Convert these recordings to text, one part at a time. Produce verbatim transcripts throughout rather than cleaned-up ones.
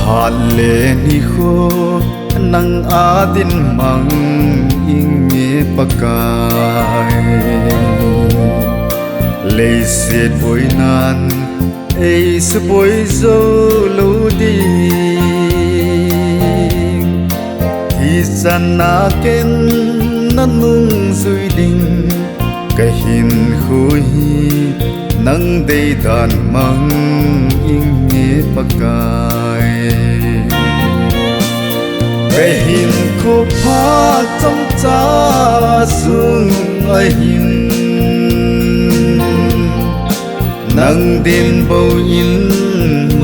Phat le nikho nang a dinmang inge Pakai. Leiset boinan eisuboi jou lou ding. Hichan a ken nanungjui ding. Kahinkho hi nang deidan mang inge Pakai. Kahinkho phat chomcha sung ahin nang din bou in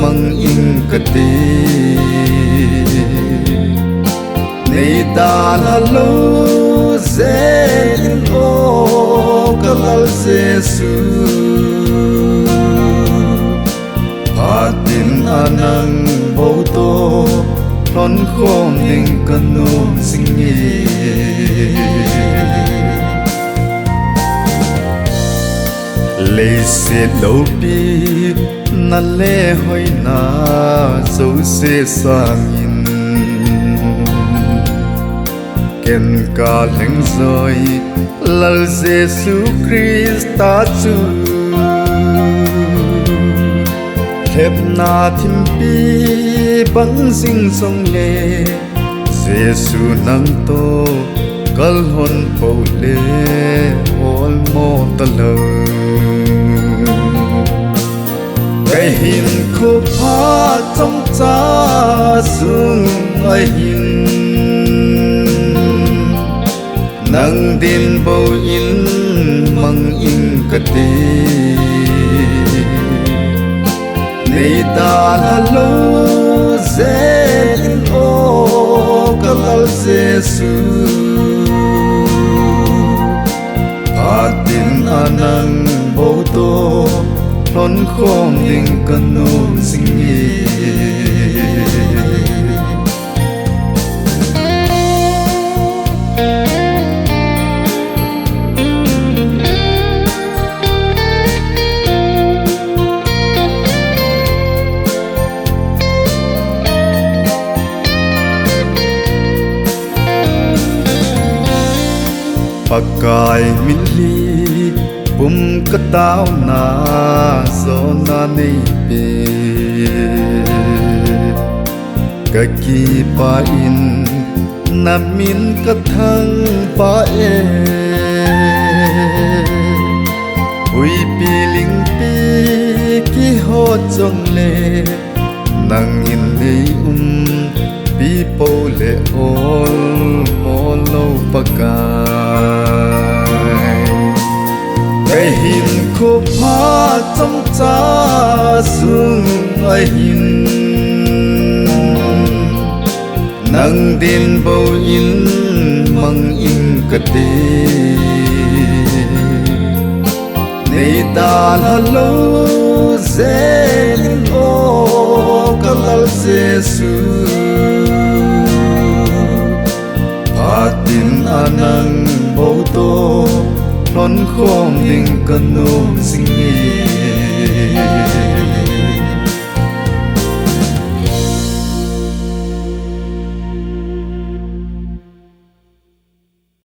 mang ing kati. Nei dalha lou jeh in o ka Lal Jesu. Phat in a nang bou toh lhon khom ding ka nom jing e. Leiset loupina le hoina jouse sangin ken ka lheng joi Lal Jesu Christa chu. Lhepna thimpi bang jing jongle Jesu nang toh ka lhon pou le olmo talou. Kahinkho phat chomcha sung ahin nang din bou in mang ing kati. Nei dalha lou jeh in o ka Lal Jesu. Phat in a nang bou toh lhon khom ding ka nom jing e. Pakai mitlhi pum ka taona jona nei pe. Ka kipah in na min ka thangvah e. Huipi lingpi kihot jongle nang in nei umpi pou le olmo lou Pakai. Kahinkho phat chomcha sung ahin nang din bou in mang ing kati. Nei dalha lou jeh in o ka Lal Jesu. Phat in a nang bou toh lhon khom ding ka nom jing e.